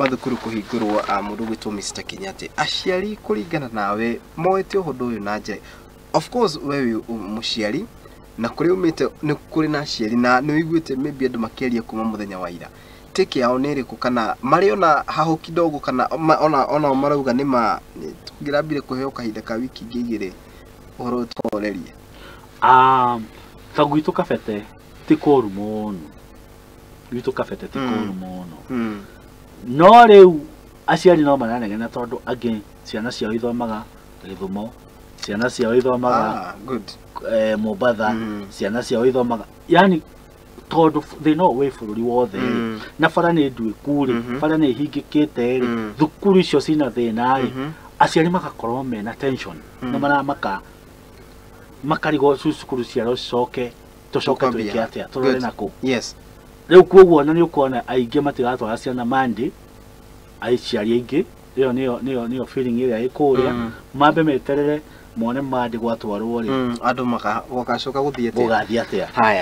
Mathukuru kũhingũrwo, mũndũ gwĩtwo Mr Kenyatta, aciari kũringana nawe moete ũndũ ũyũ na njĩra, of course we wĩ mũciari na kũrĩa umĩte nĩ kũrĩ na aciari na nĩ ũiguĩte maybe andũ makĩaria kuma mũthenya wa ira, take yao nĩ ĩrĩkũ, kana marĩ ona hahũ kidogo, kana ona marauga nĩ ma tũngĩrambire kũheo kahinda ka wiki ingĩ 2 ũhoro ũyũ tũhorerie? Ta gwitũ Kabete ti kũru mũno, gwitũ Kabete ti kũru mũno. No rĩu aciari no maranegena tondũ angĩ ciana ciao ithomaga Gĩthumo, ciana ciao ithomaga Ah, good. Mombatha, ciana ciao ithomaga, yani tondũ thĩna ũyũ wĩ bũrũri wothe rĩ, na bara nĩ nduĩku rĩ, bara nĩ ihingĩkĩte rĩ, thukuru icio cina thĩna rĩ, aciari magakorwo mena tension na maramaka makarigwo cukuru ciao cicoke, tũcoke Tũkwambia. twĩke atĩa, tũrore Good. nakũ. Rĩu koguo ona nĩ ũkuona aingĩ matiratwara ciana mandi, aciari aingĩ ĩyo nĩyo feeling ĩrĩa ĩ kũrĩa, mambe meterere mone mandi gwatwarwo rĩ, Andũ magacoka gũthiĩ atĩa. Gũgathiĩ atĩa. Haya.